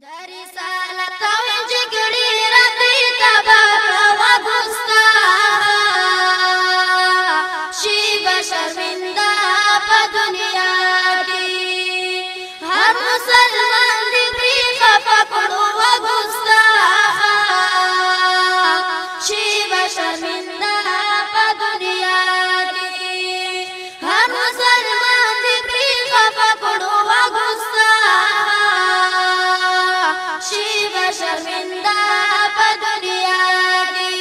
د رسالت او جګړې ربي تبا کړه ګستاخه، شي به شرمنده په دنیا کې هر مسلمان دې پرې خفه کړو وګستاخه، شي به شرمنده په دنیا کې هر مسلمان دې پرې خفه کړو وګستاخه، شي به شرمنده په دنیا کې.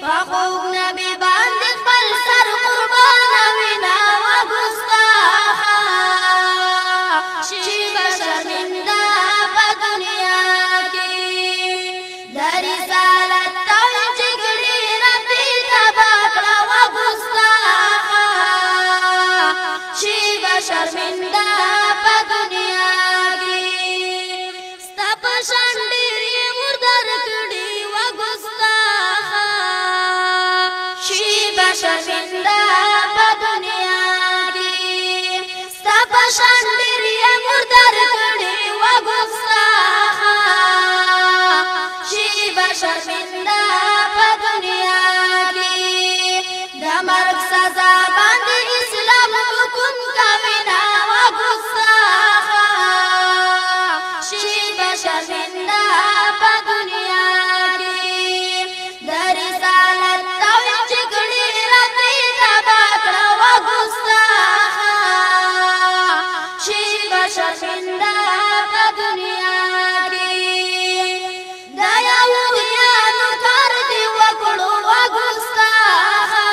په خوږ نبي باندې خپل سر قربان وینا وګستاخه، شي به شرمنده په دنیا کې. د رسالت او جګړې ربي تبا کړه وګستاخه، شي به شرمنده په دنیا کې. ستا په شان ډېر یې مردار کړي وګستاخه، شي به شرمنده په دنیا کې. ستا په شان ډېر یې مردار کړي وګستاخه، شي به شرمنده په دنیا کې. د مرګ سزا باندې اسلام حکم کوي نه وګستاخه، شي به شرمنده په دنیا کې. د رسالت او جګړې ربي تبا کړه وګستاخه، شي به شرمنده په دنیا کې. د یهودیانو کار دې وکړو وګستاخه،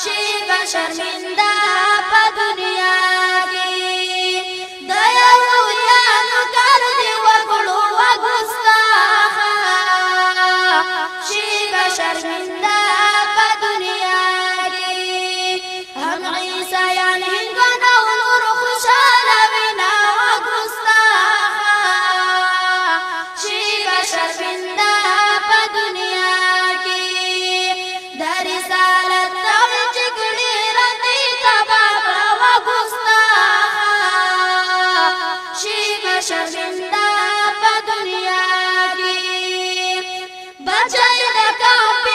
شي به شرمنده په دنیا کې. د یهودیانو کار دې وکړو وګستاخه، شي به شرمنده په دنیا کې. هم عیسیان هندوان او نور خوشحاله وینا وګستاخه، شي به شرمنده په دنیا کې. د رسالت او جګړې ربي تبا کړه وګستاخه، شي به شرمنده په دنیا کې. بچی د کعب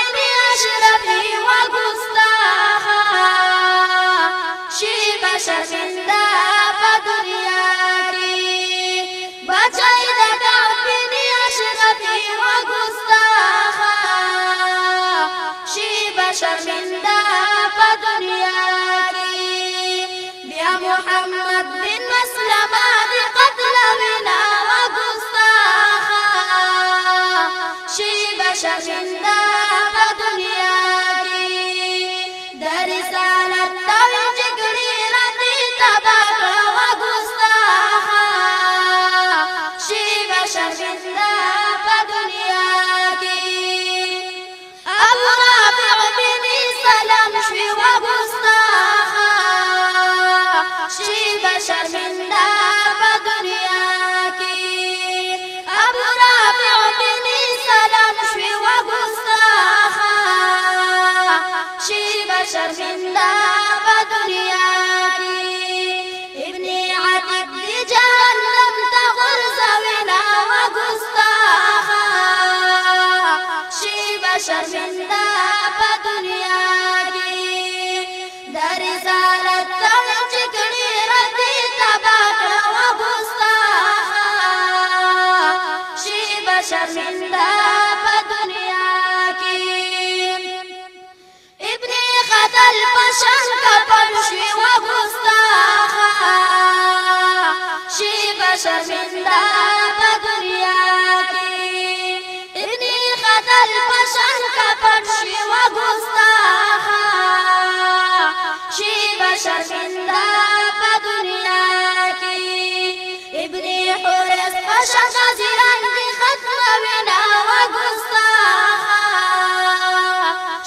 اشرفي وګستاخه، شي به شرمنده په دنیا کې. بچی د کعب اشرفي وګستاخه، شي به شرمنده په دنیا کې. بیا محمد بن مسلمه د قتل وینا وګستاخه، شي به شرمنده په دنیا کې. د رسالت او جګړې ربي تبا کړه وګستاخه، شي به شرمنده په دنیا کې. ابو رافع بن سلام شوي وګستاخه، شي به شرمنده په دنیا کې. ابو رافع بن سلام شوي وګستاخه، شي به شرمنده په دنیا کې. ابن عتیق دی جهنم ته غورځوینا وګستاخه، شي به شرمنده په دنیا کې. د رسالت او جګړې ربي تبا کړه وګستاخه، شي به شرمنده په دنیا کې. ابن خطل په شان کفن شوي وګستاخه، شي به شرمنده په دنیا کې. ابن خطل په شان کفن شوي وګستاخه، شي به شرمنده په دنیا کې. ابن حورس په شان غازیان دي ختموینا وګستاخه،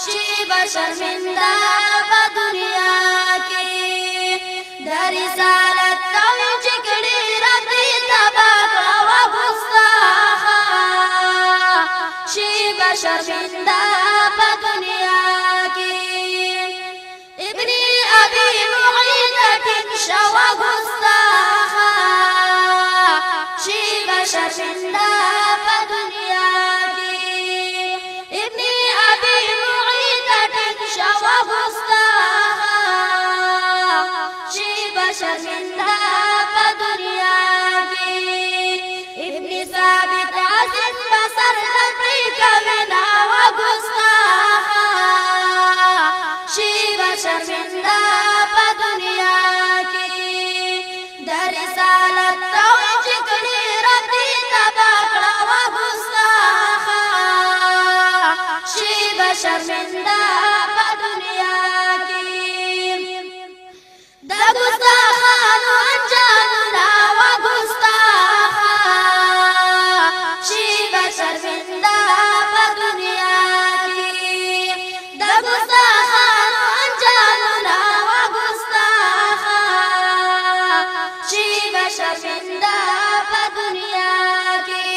شي به شرمنده په دنیا کې. د رسالت او جګړې ربي تبا کړه شرمنده په دنیا کې. ابن ابي معيط ټینګ شوه ګستاخه، شي به شرمنده په دنیا کې. ابن ثابت عظیم بسر د پرې کوي نا وګستاخه، شي به شرمنده په دنیا کې. د رسالت توهین چې کړي رب دې تباه کړه وګستاخه، شي به شرمنده په دنیا کې. د ګستاخانو انجامونه وګستاخه، شي به شرمنده په دنیا کې. د ګستاخانو انجامونه وګستاخه، شي به شرمنده په دنیا کې.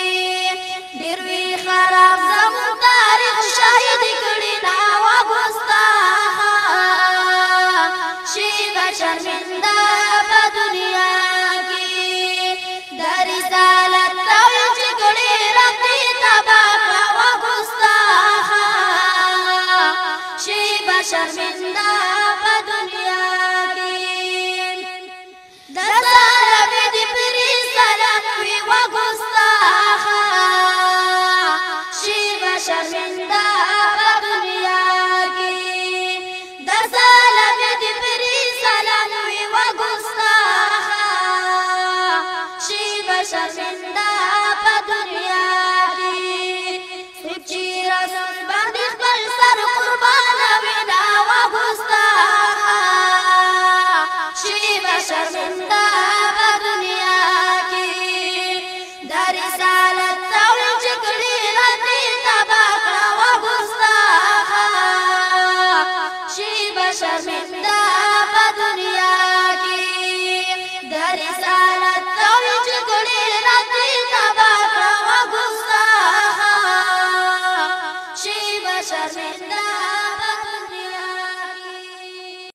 ډېر وي خراب زموږ تاریخ شاهد کړي نا وګستاخه، شي به شرمنده په دنیا کې. د رسالت توهین چې کړي رب دې تباه کړه وګستاخه، شي به شرمنده